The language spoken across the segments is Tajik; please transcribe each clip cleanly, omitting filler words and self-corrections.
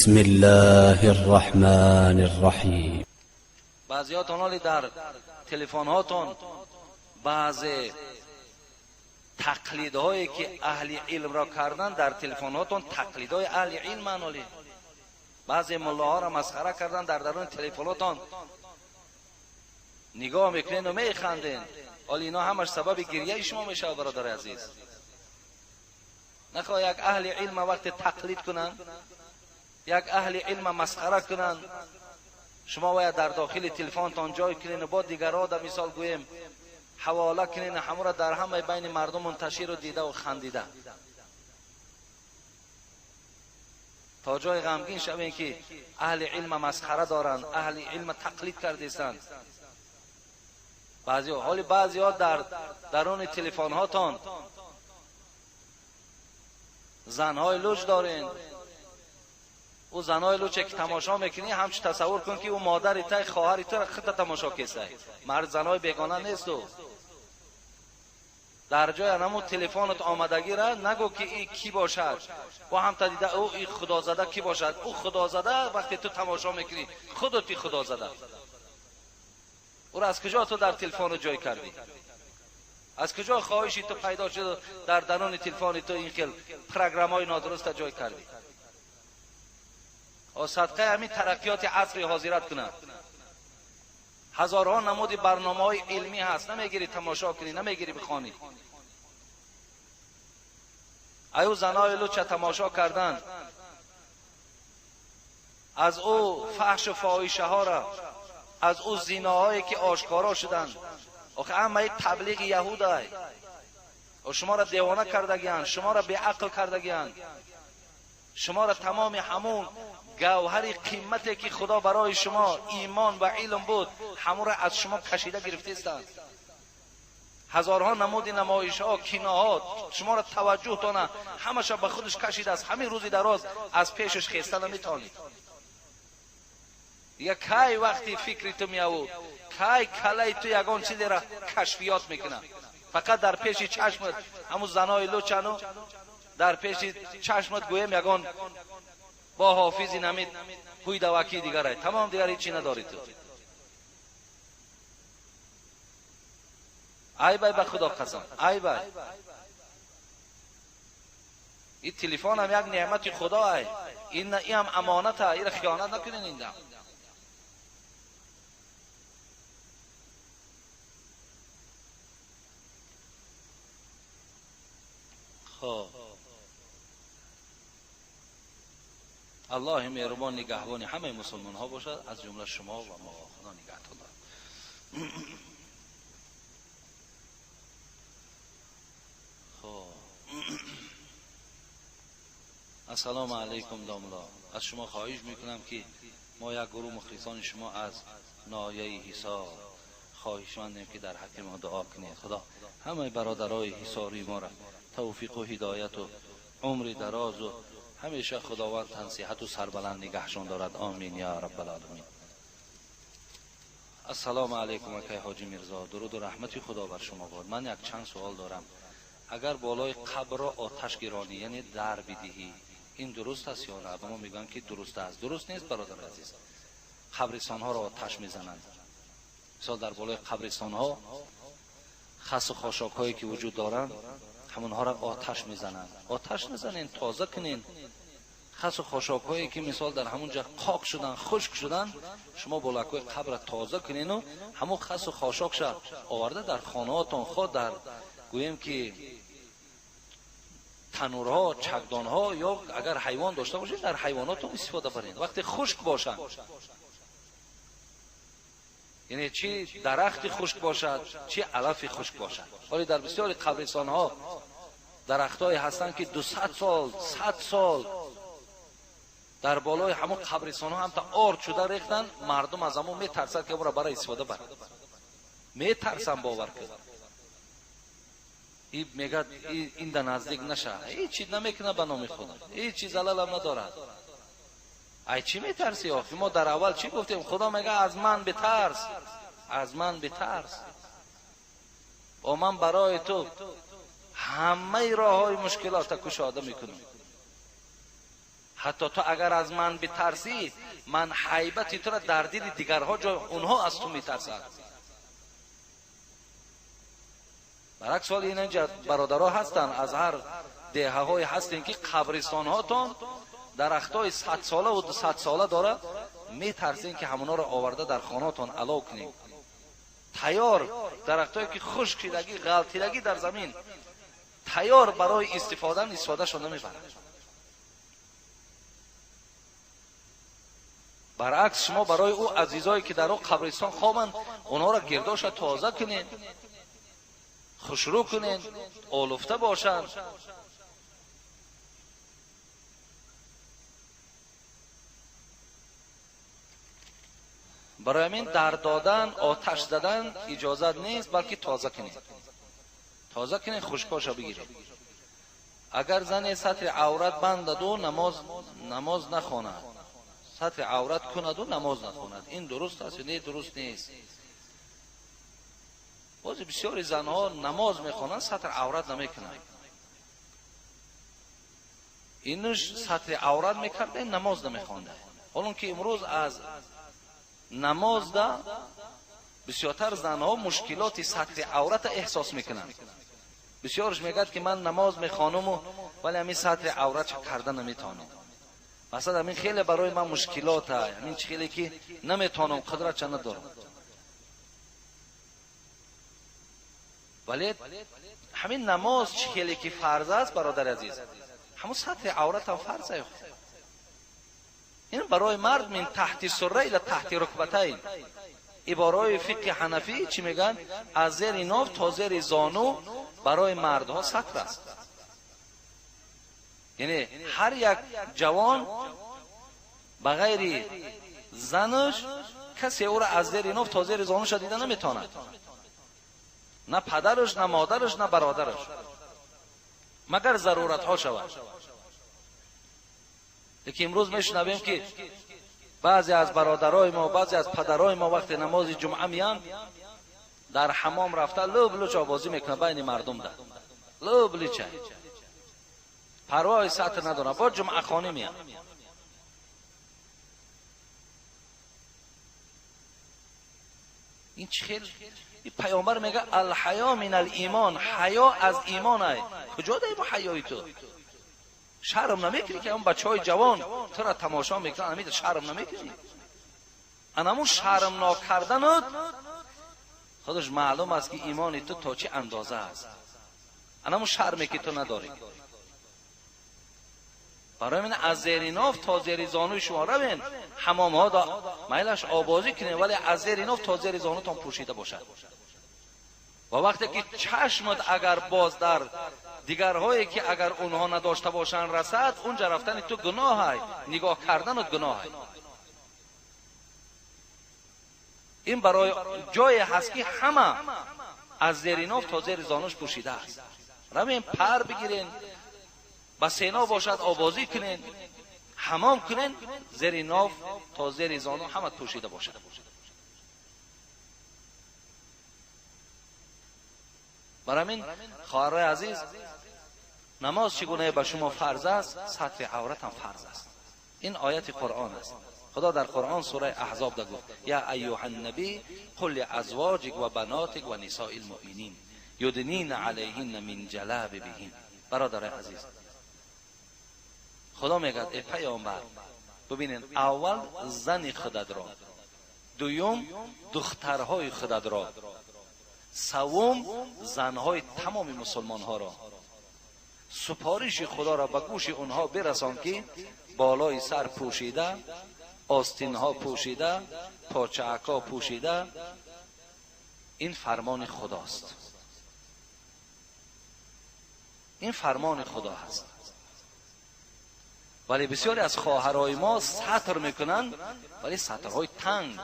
بسم الله الرحمن الرحیم. بعضیاتون حالی در تلفن هاتون بعض تقلیدهایی که اهل علم را کردن در تلفن هاتون تقلیدهای اهل علم حالی بعضی ملاها را مسخره کردن در درون تلفن هاتون نگاه میکنین و میخندین. حالی اینا همش سبب گریه شما میشه برادر عزیز. نخواه یک اهل علم وقت تقلید کنن، یک اهل علم مسخره کنن، شما باید در داخل تلفنتان جای کنین و با دیگرها در مثال گویم حواله کنین، همه را در همه بین مردم منتشر و دیده و خندیده تا جای غمگین شوین که اهل علم مسخره دارند، اهل علم تقلید کردیستند. بعضی حال بعضی ها در درون تلفن هاتان زنهای لوچ دارین. او زنای لوچه که تماشا میکنی همچه تصور کن که او مادری تای خواهری تو را خود تماشا کسای مرد زنای بیگانه نیست. و در جای همون تلفنت آمدگی را نگو که ای کی باشد و هم تا دیده او ای خدا زده کی باشد. او خدا زده وقتی تو تماشا میکنی خودت خدا زده. او را از کجا تو در تلفن جای کردی؟ از کجا خواهشی تو پیدا شد در درون تلفن تو این خیل پروگرام های نادرست جای کردی؟ او صدقه همین ترقیات عصر حاضرت کنند. هزارها نمود برنامه های علمی هست، نمیگیری تماشا کنی، نمیگیری بخوانی. ایو زنای لوچه تماشا کردن، از او فحش و فاحشه ها را، از او زیناهایی که آشکارا شدند. آخه همه تبلیغ یهود های و شما را دیوانه کردگیان، شما را بیعقل کردگیان، شما را تمام همون گوهر قیمتی که خدا برای شما ایمان و علم بود همون را از شما کشیده گرفته استند. هزارها نمود نمایش ها، کینه ها شما را توجه تانه همش به خودش کشیده است. همین روزی دراز از پیشش خیسته نمیتونید. یا کی وقتی فکری تو میاو کی کلای تو یگان چیزی را کشفیات میکنه، فقط در پیش چشمت همون زنای لوچنو در پیش چشمت گویم یگان با حافظی نمید هوی دوکی دیگر تمام دیگر هیچی نداری تو. ای بای به خدا قسم، ای بای این تلفن هم یک نعمت خدا ای، این هم امانت ای، این خیانت نکنین. این دم خب الله مهربان نگهبان همه مسلمان ها باشد، از جمله شما و ما. خدا نگهدار. خب السلام علیکم داملا، از شما خواهش میکنم که ما یک گروه مخلصان شما از ناحیه حصار خواهشمندیم که در حق ما دعا کنید. خدا همه برادرای حصاری ما را توفیق و هدایت و عمر دراز و همیشه خداوند تنصیحت و سربلند نگهشان دارد. آمین یا رب العالمین. السلام علیکم اکای حاجی میرزا، درود و رحمت خدا بر شما باد. من یک چند سوال دارم. اگر بالای قبر را آتش گیرانی یعنی در بدهی این درست است یا نه؟ ما میگن که درست است. درست نیست برادر عزیز. قبرستان ها را آتش میزنند. مثال در بالای قبرستان ها خس و خاشاک هایی که وجود دارند همونها را آتش میزنند. آتش نزنین، تازه کنین. خس و خاشاک هایی که مثال در همونجا خاک شدن، خشک شدن، شما بلاکوی قبر تازه کنین و همون خس و خاشاک شد آورده در خانه هاتون، خود در گوییم که تنورها، چکدانها، یا اگر حیوان داشته باشید در حیواناتون استفاده برین وقتی خشک باشن. یعنی چی درخت خشک باشد، چی علف خشک باشد. ولی در بسیاری قبرستان ها درختای هستند که 200 سال، 100 سال در بالای همون قبرستان ها هم تا آرد شده ریختن. مردم از همون میترسند که او را برای استفاده برند. میترسن، باور کن. این میگه این در نزدیک نشه، هیچ چیز نمیکنه به نام خدا، هیچ چیز زلل هم ندارد. ای چی میترسی آخه؟ ما در اول چی گفتیم؟ خدا میگه از من بترس، از من بترس و من برای تو همه راه های مشکلات کشاده میکنم. Ҳатто ту агар аз ман битарсӣ, ман ҳайбати туро дар дили дигарҳо ҷой, онҳо аз ту метарсанд. Баръакс ҳол ин инҷа бародаро ҳастанд, аз ҳар деҳаҳое ҳастем ки қабристонҳотон дарахтҳои 100 сола ва 200 сола дорад, метарсем ки ҳамонҳоро оварда дар хонаотон алов кунем. Тайёр дарахтҳое ки хушк шидагӣ, ғалтидагӣ дар замин, тайёр барои истифодан, истифодашон намебарад. Баръакс шумо барои ӯ азизое ки дар ӯ қабристон хобанд, онҳоро гирдоша тоза кунед, хушрӯ кунед, олуфта бошанд. Барои ҳамин дар додан, оташ задан иҷозат нест, балки тоза кунед, тоза кунед, хушкоша бигиред. Агар зане сатри аврат бандаду намоз нахонад, сатри аврат кунаду намоз нахонад, ин дуруст аст ё не? Дуруст нест. Бози бисёри занҳо намоз мехонанд, сатри аврат намекунанд. Инуш сатри аврат мекарда, намоз намехонда. Ҳолон ки имрӯз аз намозда бисёртар занҳо мушкилоти сатри аврата эҳсос мекунанд. Бисёрш мегӯяд ки ман намоз мехонуму, вале ҳамин сатри авратша карда наметавонам. Масалан, ҳамин хеле барои ман мушкилота, ҳамин чи хеле ки наметавонам, қудратша надорам. Вале ҳамин намоз чӣ хеле ки фарз аст, бародари азиз, ҳамун сатри авратам фарз аю. Ин барои мард мин таҳти сурра ила таҳти рукбатайн. Ибораҳои фиқҳи ҳанафӣ чӣ мегӯянд? Аз зери ноф то зери зону барои мардҳо сатр аст. Яъне ҳар як ҷавон ба ғайри занаш касе ӯро аз зери ноф то зери зонуша дида наметавонад, на падараш, на модараш, на бародараш, магар заруратҳо шавад. Лекин имрӯз мешунавем ки баъзе аз бародарои мо, баъзе аз падарои мо вақте намози ҷумъа меянд, дар ҳамом рафта лӯб луча бозӣ мекунад байни мардум, да лӯб луча, парвои сатр надорад, бо ҷумъахонӣ меянд. Ин чӣ хел? И паёмбар мега: الحياء من الإيمان, ҳаё аз имон ай. Куҷо даи бо ҳаёи ту? Шарм намекунӣ ки он бачаҳои ҷавон тура тамошо мекунанд? Амида шарм намекунӣ? Анамун шармнок карданат худаш маълум аст ки имони ту то чӣ андоза аст. Анамун шарме ки ту надорӣ. Барои ман аз зери ноф то зери зонуи шумо равен ҳамомҳо да, майлаш обозӣ кунем, вале аз зери ноф то зери зонутон пӯшида бошад. Ва вақте ки чашмат агар боз дар дигарҳое ки агар онҳо надошта бошанд расад, унҷа рафтани ту гуноҳай, нигоҳ карданат гуноҳай. Ин барои ҷое ҳаст ки ҳама аз зери ноф то зери зонуш пӯшида аст. Равем, пар бигирен, ба сено бошад, обозӣ кунен, ҳамом кунен, зери ноф то зери зону ҳама пӯшида бошад. Барои ҳамин, хоҳарои азиз, намоз чӣ гуна ба шумо фарз аст, сатри аврат ҳам фарз аст. Ин ояти қуръон аст. Худо дар қуръон, сураи Аҳзоб да гуфт: يا أيها النبي قل لأزواجك وبناتك ونساء المؤمنين يدنين عليهن من جلابيبهن. Бародари азиз, худо мегӯяд: э паёмбар, бибинед, аввал зани худатро, дуюм духтарҳои худатро, саввум занҳои тамоми мусулмонҳоро супориши худоро ба гӯши онҳо бирасон ки болои сар пӯшида, остинҳо пӯшида, почаакҳо пӯшида. Ин фармони худост, ин фармони худо ҳаст. Вале бисёре аз хоҳарои мо сатр мекунанд, вале сатрҳои танг.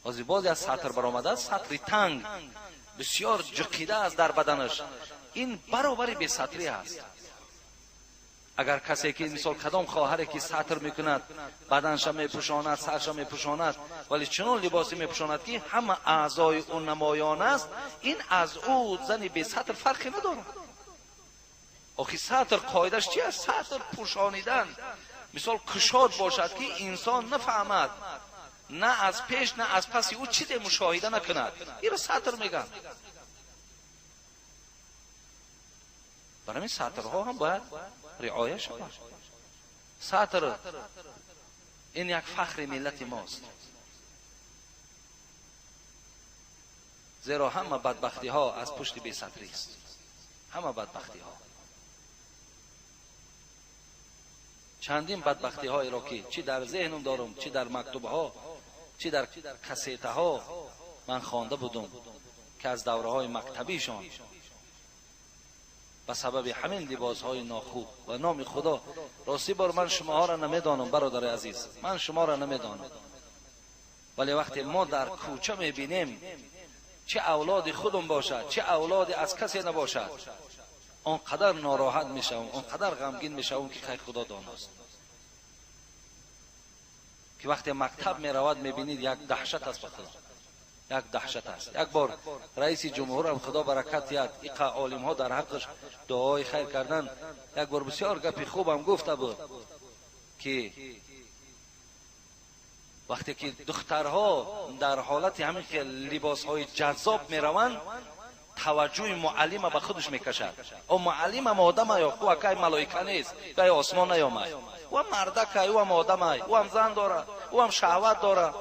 Ҳозир бозе аз сатр баромадааст, сатри танг бисёр ҷуқида аст дар баданаш. Ин баробари бесатрӣ аст. Агар касе ки, мисол, кадом хоҳаре ки сатр мекунад, баданша мепӯшонад, сарша мепӯшонад, вале чунон либосе мепӯшонад ки ҳама аъзои ӯ намоён аст, ин аз ӯ зани бесатр фарқе надорад. Охи сатр қоидаш чи аст? Сатр пӯшонидан. Мисол кушод бошад ки инсон нафаҳмад, на аз пеш, на аз паси ӯ чизе мушоҳида накунад. Инро сатр мегӯянд. Барои ҳамин сатрҳо ҳам бояд риоя шавад. Сатр ин як фахри миллати мост. Зеро ҳама бадбахтиҳо аз пушти бесатрист. Ҳама бадбахтиҳо. Чандин бадбахтиҳоеро ки чӣ дар зеҳнам дорам, чӣ дар мактубҳо, чӣ дар кассетаҳо ман хонда будам ки аз давраҳои мактабишон ба сабаби ҳамин либосҳои нохуб ва номи Худо. Ростӣ бор ман шумоҳоро намедонам, бародари азиз, ман шуморо намедонам, вале вақте мо дар кӯча мебинем чӣ авлоди худам бошад, чӣ авлоди аз касе набошад, он қадар нороҳат мешавам, он қадар ғамгин мешавам ки хай Худо доност. Ки вақте мактаб меравад мебинид як даҳшат аст ба Худо, як даҳшат аст. Як бор раиси ҷумҳурам Худо баракат диҳад, иқа олимҳо дар ҳаққаш дуои хайр кардан, як бор бисёр гапи хубам гуфта буд ки вақте ки духтарҳо дар ҳолати ҳамин хел либосҳои ҷаззоб мераванд, таваҷҷӯҳи муаллима ба худаш мекашад. О муаллимам одамай, ӯ акай малоика нест, ай осмон наёмай. Ӯ мардакай, ӯ ҳам одамай, ӯ ҳам зан дорад, ӯ ҳам шаҳват дорад.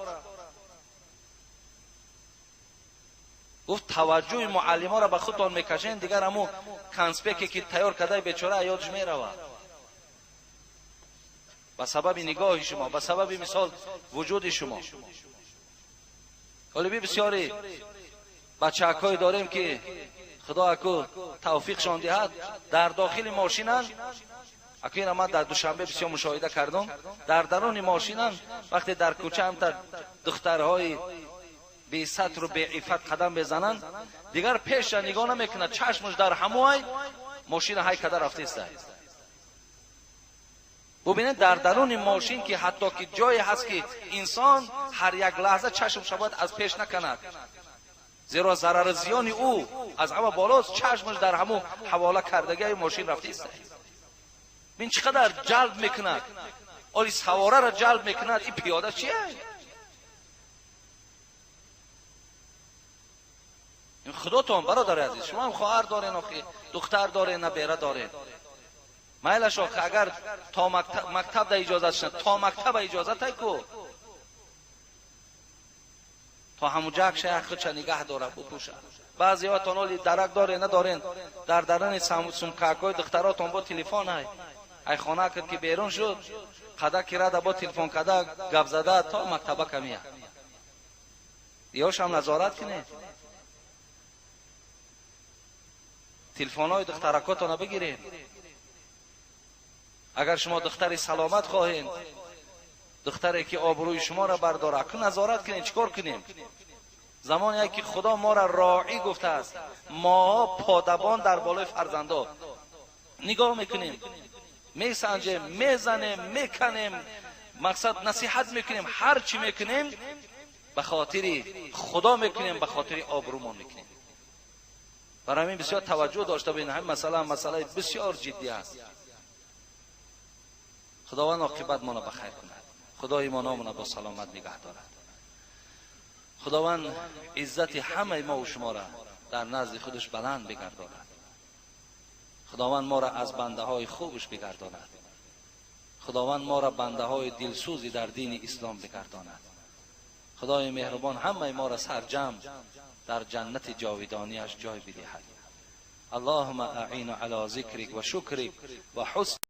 Гуфт таваҷҷӯҳи муаллиморо ба худтон мекашен, дигар ҳамун конспекте ки тайёр кардаи бечора ёдаш меравад. Ба сабаби нигоҳи шумо, ба сабаби мисол вуҷуди шумо. Ҳоло бисёри бачаакҳое дорем ки Худо аку тавфиқшон диҳад, дар дохили мошинанд. Аку инро ман дар Душанбе бисёр мушоҳида кардам. Дар даруни мошинанд, вақте дар кӯча ҳамта духтарҳои бесатру беиффат қадам мезананд, дигар пеша нигоҳ намекунад, чашмаш дар ҳамоай мошина ҳай када рафтеста. Бубинед дар даруни мошин ки ҳатто ки ҷое ҳаст ки инсон ҳар як лаҳза чашмаш бояд аз пеш накунад, зеро зарару зиёни ӯ аз ҳама болост, чашмаш дар ҳамун ҳавола кардагиаи мошин рафтеста. Бин чӣ қадар ҷалб мекунад, оли савораро ҷалб мекунад, ин пиёда чие? Ин худотон бародари азиз, шумо ҳам хоҳар дорен, охи духтар дорен, набера дорен. Майлаш охи агар то мактаб да иҷозат шунад, то мактаба иҷозат ай ку, то ҳамуҷак шая худша нигаҳ дорад, бупӯшад. Баъзеҳотон оли дарак дорен, надорен, дар даруни сумкакҳои духтаротон бо телефон ай. Ай хона кард ки берун шуд, қада ки рада бо телефон када гап зада то мактаба камия. Ёшам назорат кунед. Телефонҳои духтаракотонро бигиред. Агар шумо духтари саломат хоҳед, духтаре ки обрӯи шуморо бардорад, аку назорат кунед, чӣ кор кунем? Замоне ки Худо моро роӣ гуфтааст, моҳо подабон дар болои фарзандо нигоҳ мекунем, месанҷем, мезанем, меканем, мақсад насиҳат мекунем, ҳар чӣ мекунем ба хотири Худо мекунем, ба хотири обрӯмон мекунем. Барои ҳамин бисёр таваҷҷӯҳ дошта бинед, ҳамин масъала масъалаи бисёр ҷиддӣ аст. Худованд оқибатмонро ба хайр кунад, Худои мономонро бо саломат нигаҳ дорад. Худованд иззати ҳамаи мо ва шуморо дар назди худаш баланд бигардонад. Худованд моро аз бандаҳои хубаш бигардонад. Худованд моро бандаҳои дилсӯзи дар дини ислом бигардонад. Худои меҳрубон ҳамаи моро сарҷамъ дар ҷаннати ҷовидониаш ҷой бидиҳад. Аллоҳумма аъину ало зикрик ва шукрик ва ҳусни